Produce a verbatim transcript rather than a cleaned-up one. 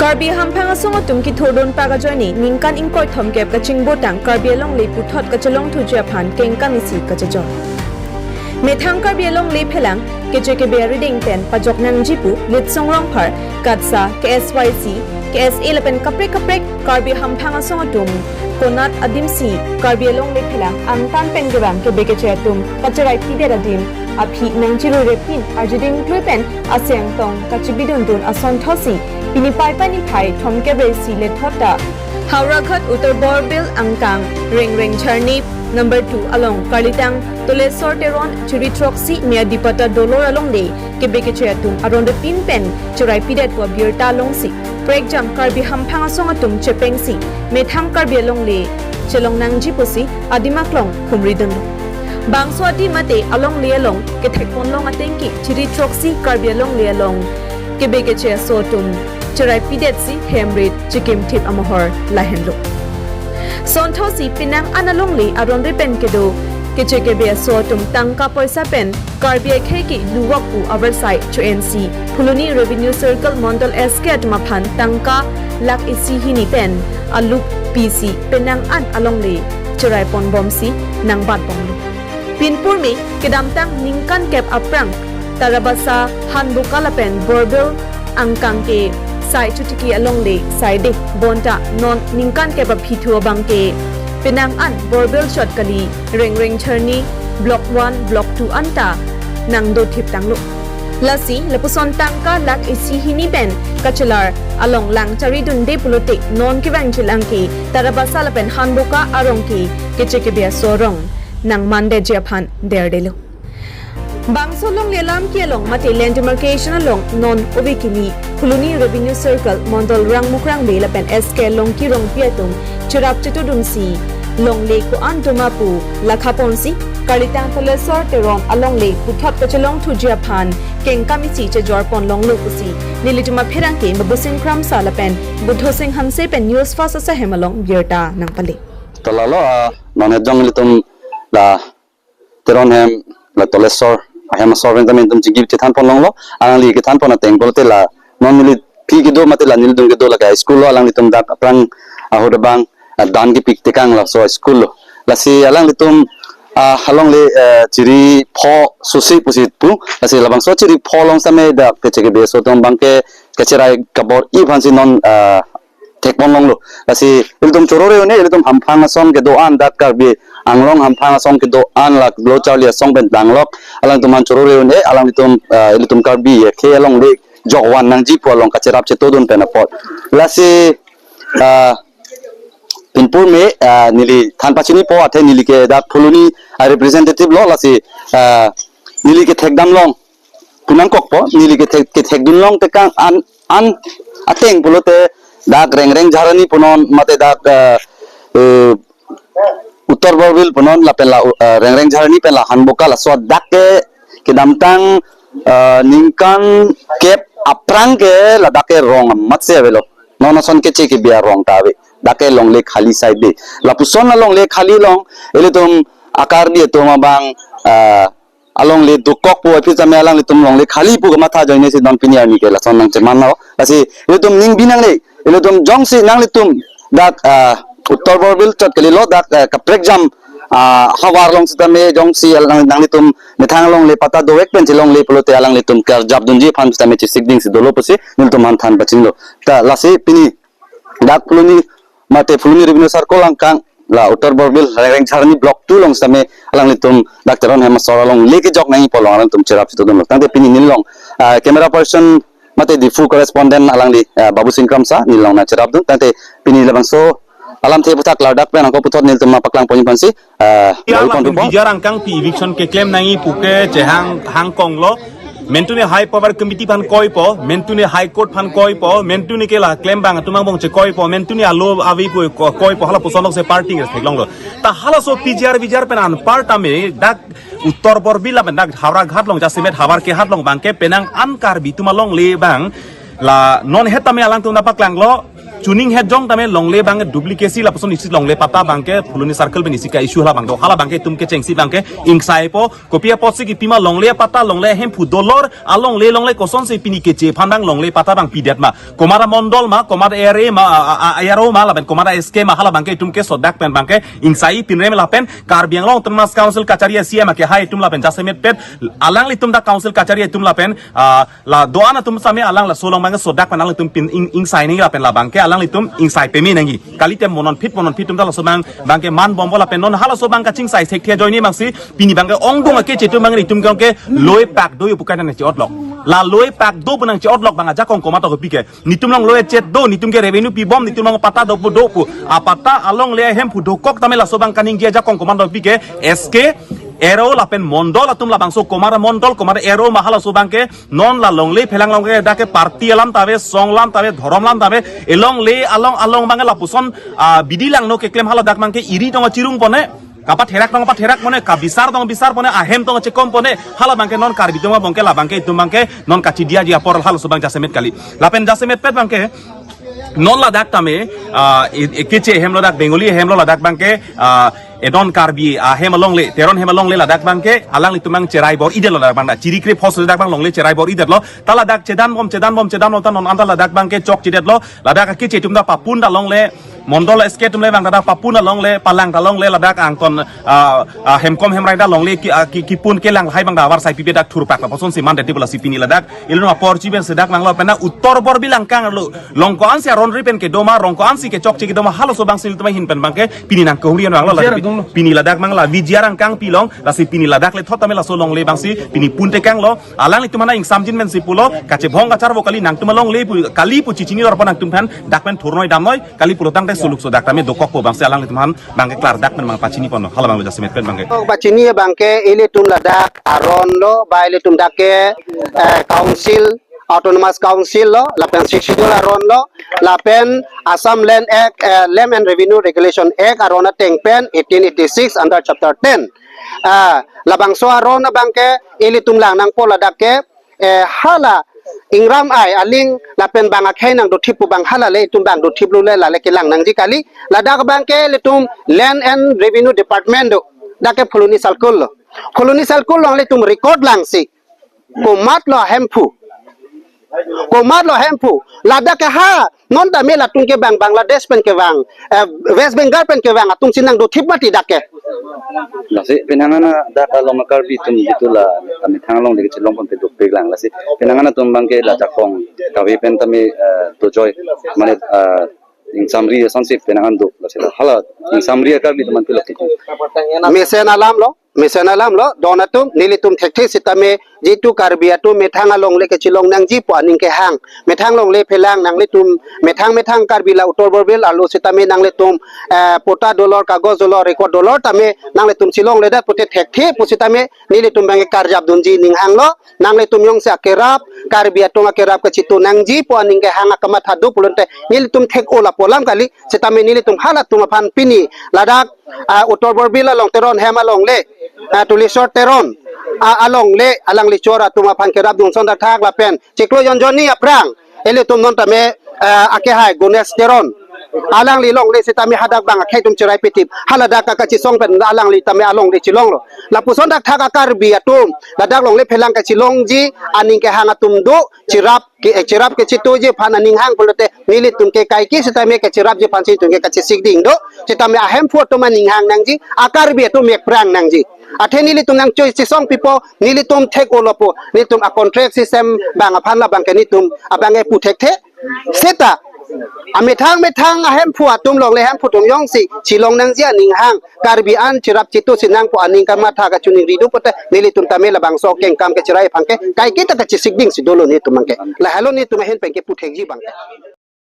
Karbi hamphang asong atum kithurdun pak ajoine ningkan ingkoi thomkep kachingbotang Karbi alongle puthot kachelongthuji aphan kengkam isi kachejor. Methang Karbi alongle phelang keche kebe arideng pen pajok nangji pu Litsong Rongphar, KATSA, K S Y C, K S A lapen kaprek kaprek Karbi hamphang asong atum konat adimsi Karbi alongle phelang angtan pen kevang kebe keche atum kacherai pidet adim aphi nangchirure pin arjuding klui pen aseng tong kachibidundun ason thosi pini Paipai niphai thomkep ra isi lethot ta Howraghat Uttar Borbil angkang Rengreng Jharni number two along Karlitang Tuleswar Teron chiri throksi Miyadi Patta dolor alongle kebe keche atum aron repin pen cherai pidet pu abirta longsi prekjam Karbi hamphang asong atum chepengsi methang Karbi alongle chelong nangji pusi adim aklong humridunlo. Bangso adim mate alongle along kethekponlong atengke chiri throksi Karbi alongle along kebe keche aso atum cherai pidetsi hem rit chikimthip amohor lahenlo. Sonthosi penang an alongle aron repen kedo keche kebe aso atum tangka poisa pen Karbi akhei ke luwak pu avarsai cho-ensi Phuloni Revenue Circle Mondol S K atum aphan tangka lakh isi hini pen aluk pisi penang an alongle cherai ponbomsi nangbatbomlo. Pinpur me kedamtang ningkan kep aphrang Tarabasa, Hanboka lapen Borbil angkang ke sai chotiki alongle saide bonta non ningkan kep aphi thu abang ke penang an Borbil chot kali Rengreng Jharni Block one, Block two anta nangdothip tanglo. Lasi lapuson tangka lakh isi hini pen kachelar along lang charidunde pulote non kevang chilang ke Tarabasa lapen Hanboka arong ke keche kebe aso arong nangmandetji aphan derdelo. Bangso longle alam ke along mate land demarcation along non ove kimi Phuloni Revenue Circle Mondol Rangmukrangbe lapen S K Longki Rongpi atum cherap chetudunsi longle ko-an doma pu lakhaponsi Karlitang Tuleswar Teron alongle puthot kachelongthuji aphan kengkam isi chejor ponlonglo pusi nelitum apherangke Babusing Kramsa lapen Buddho Sing Hanse pen News Fast asahem along birta nangpale. Talalo a non hejong ilitum la Teron hem la Tuleswar ahem asor pen tamen tum chingki chethan ponlonglo. Alangli kethan pon ateng pulote la non neli phi kedo mate la nelitum kedo lake school lo, alanglitum dak aphrang ahut abang, ah, dan kepik tekang laso school lo. Lasi alanglitum, ah, alongle, eh, chiri pho susi pusi pu. Lasi labangso chiri pho along same dak keche kebe aso atum abang ke kacherai kabor-i aphansi non, ah, thekponlonglo. Lasi ilitum chorore un-e, ilitum hamphang asong kedo-an dak Karbi Anglong hamphang asong kedo-an lak lo charli asong pen danglok. Alangtum aphan chorore un-e, alangtum, ah, ilitum Karbi akhei alongle jokvan nangji pu along kacherap chetudun pen apot. Lasi, ah, pinpur me, ah, neli than pachinipo athe neli ke dak Phuloni a representative lo, lasi, ah, neli kethekdamlong pu nangkokpo, neli kethek, kethekdunlong tekang an, an ateng pulote dak Rengreng Jharni punon mate dak, eh, eh, Uttar Borbil punon lapen la, eh, Rengreng Jharni pen la Hanboka laso dak ke kedamtang, eh, ningkan kep aphrang ke ladak ke rong amatsi avelo. Non ason keche kebe arong ta ave. Dak ke longle khali saide. Lapuson alongle khali along ilitum a-Karbi atum abang, eh, alongle dokok pu aphi tame alanglitum longle khali pu kamatha ajoine si non pini arni ke lason nangcheman lo. Lasi ilitum ning binangne, ilitum jongsi nanglitum dak, ah, Uttar Borbil chot kalilo dak, ah, kaprek jam, ah, havar along sitame jongsi alang nanglitum methang alongle patta dovek pen chelongle pulote alanglitum karjapdunji aphan sitame chesik dingsi dolo pusi nelitum aphan than pachinilo. Ta lasi pini dak Phuloni mate Phuloni Revenue Circle angkang la Uttar Borbil Rengreng Jharni Block two along sitame alanglitum dak Teron hem asor alongle kejok nangji pu along alanglitum cherap chetudunlo. Tangte pini neli along, ah, camera person mate Diphu correspondent alangli, ah, Babusing Kramsa neli along nangcherapdun. Tangte pini labangso alamthe aputhak klardak pen angko puthot nelitum nangpaklang ponji aphansi, ah, Iya, lalu la pon dupo. Bijar angkang pi eviction keklem nangji puke chehang hangkonglo. Mentuni High Power Committee aphan koipo, mentuni High Court aphan koipo, mentuni ke la klembang atum angbong chekoipo, mentuni alo avi pu ko-, koipo, hala puson alongsi party ke theklonglo. Ta halaso P G R V G R pen anpar tame dak Uttar Borbil lapen dak Howraghat along jasemet havar kehat along abang ke penang an Karbi atum alongle abang la non het tame alangtum nangpaklanglo. Chuning het jong tame longle abang duplicate si lapuson isi longle patta abangke Phuloni circle pen isi ka-issue hala abang do. Hala abangke itum kechengsi abangke ingsaipo. Kopi apotsi kipima longle patta longle ahemphu dolor alongle longle kosonsi pini keche aphan abang longle patta abang pidet ma. Komat amondol ma, komat area ma, a, a, a, area ma, lapen komat a-S K ma, hala abangke itum kesodak pen abangke ingsai pinrem lapen Karbi Anglong Autonomous Council kachari a-C E M akehai atum lapen jasemet pet alanglitum dak council kachari atum lapen, ah, la do-an atum same alang laso along abangke sodak pen alanglitum pin ing, ingsai nangji lapen labangke alanglitum ingsai peme nangji. Kalite mo non phit mo non phit atum ta laso abang abangke man bompo lapen non halaso abang kachingsai thekthe ajoine abangsi pini abangke ongdung akeche atum abang itum ke loi pak do pu kaita nangche-otlok. La loi pak do pu nangche-otlok abang ajakong komat akopi ke. Netum along loi chet do, netum ke revenue pibom, netum along patta do pu do pu. Apatta alongle ahemphu dokok tame laso abang kaningje ajakong komat akopi ke S K, area lapen mondol atum labangso komat amondol, komat area ma halaso abangke non la longle phelang along ke dak ke party alam ta ave, song alam ta ave, dhorom alam ta ave, elongle along along abangke lapuson, ah, bidi langno keklem hala dak abangke iri tong achirung pone, kapatherak tong patherak pone, kabisar tong bisar pone, ahem tong chekom pone, hala abangke non Karbi atum abangke labangke itum abangke non kachidiaji apor halaso abang jasemet kali. Lapen jasemet pet abangke non ladak tame, ah, i, i, keche ahem lo dak Bengali ahem lo ladak abangke, ah, edon Karbi ahem alongle, Teron ahem alongle ladak abangke alanglitum abang cherai bor-idet lo ladak abang da. Chiri kre phos ladak abang longle cherai bor-idet lo. Ta ladak chedan bom, chedan bom, chedan bom ta non anta ladak abangke chokchedet lo. Ladak akeche atum ta papun ta longle, mondol S K atum le abang ta papun ta longle, palang ta longle, ladak angton, ah, ah, hemkom hemrai ta longle ki, ah, ki, kipun kelang lahai abang ta avarsai pipe dak thurpak lapusonsi mandet ti pu lasi pini ladak ilun apor chiben sedak nanglo pen na Uttor Borbil angkang lo. Rong ko-ansi aron ri pen kedo ma, rong ko-ansi kechokche kedo ma, halaso abangsi ilitum ahin pen abangke pini nangkehumri nanglo, lasi pini ladak abang la V G R angkang pi along, lasi pini ladak le thot tame laso alongle abangsi pini pun tekang lo, alanglitum aphan ingsamjin pensi pulo, kachebhong kacharvo kali nangtum alongle pu, kali pu chechini lor pon nangtum aphan dak pen thurnoi damnoi, kali pulo tangte suluk sodak tame dokokpo abangsi alanglitum aphan abangke klardak pen abang pachini ponlo, hala abang lo jasemet pen abangke. Kok pachini abangke ilitum ladak aron lo, ba ilitum dak ke, eh, council, Autonomous Council lo, lapen Sixth Schedule aron lo, lapen Assam Land Act, eh, Land and Revenue Regulation Act aron ateng pen eighteen eighty-six under chapter ten. Ah, labangso aron abangke ilitum lang nangpo ladak ke, eh, hala ingram ai aling lapen bang akhei nangdothip pu abang hala le itum bang dothip lo le la le kelang nangji kali. Ladak abangke ilitum Land and Revenue Department do. Dak ke Phuloni circle lo. Phuloni circle along ilitum record langsi komat lo ahemphu. Komat lo ahemphu. Ladak ke ha, non tame latum ke bang Bangladesh pen kevang, eh, West Bengal pen kevang atumsi nangdothip mati dak ke. Lasi penang an dak along Karbi atum jitu la, tame thang along de chelong pon te duk peglang lasi. Penang an atum abangke la jakong kave pen tame, eh, dojoi, mane, eh, ingsamri asonsi penang an do lasi la. Hala ingsamri Karbi atum an pilok itu. Mesen alam lo, mesen alam lo, don atum, nelitum thekthe sitame, jitu Karbi atum methang alongle kechelong nangji pu aning kehang. Methang longle phelang nanglitum, methang methang Karbi la Uttor Borbil arlo sitame nanglitum, eh, patta dolor, kagoj dolor, record dolor tame nanglitum chelongledet pute thekthe pu sitame nelitum abangke karjap dunji ninghang lo. Nanglitum jongsi akerap, Karbi atum akerap kachitu nangji pu aning kehang akamatha do pulote nelitum thek-o lapu alam kali, sitame nelitum halatum aphan pini ladak, ah, Uttor Borbil along Teron hem alongle, ah, Tulisor Teron, ah, alongle, alangli chor atum aphan kerap dun ason thakthak lapen chiklo jonjoni aphrang ilitum non tame, ah, akehai Ganesh Teron, alangli longle sitame hadak bang akhei atum cherai pitip, haladak ka kachesong pen alangli tame alongle chelonglo. Lapuson thakthak a-Karbi atum ladak longle phelang kechelongji aning kehang atum do, cherap ke, eh, cherap kechituji aphan aning hang pulote nelitum ke kaike sitame kecherapji aphansi itum ke kachesik ding do. Sitame ahemphu atum aning hang nangji, a-Karbi atum mek prang nangji. Athe nelitum nangchoi chesong pipo, nelitum thek-o lapu, nelitum a-contract system bang aphan labangke nelitum abangke pu thekthe. Seta amethang methang ahemphu atum longle hemphu atum jongsi chelong nangji aning hang, Karbi an cherap chitu si nangpo aning kamatha kachiningri do pute nelitum tame labangso kengkam kecherai aphan ke kaike ta kachesik dingsi dolo nelitum abangke. Lahelo nelitum ahin pen ke pu thekji abangke.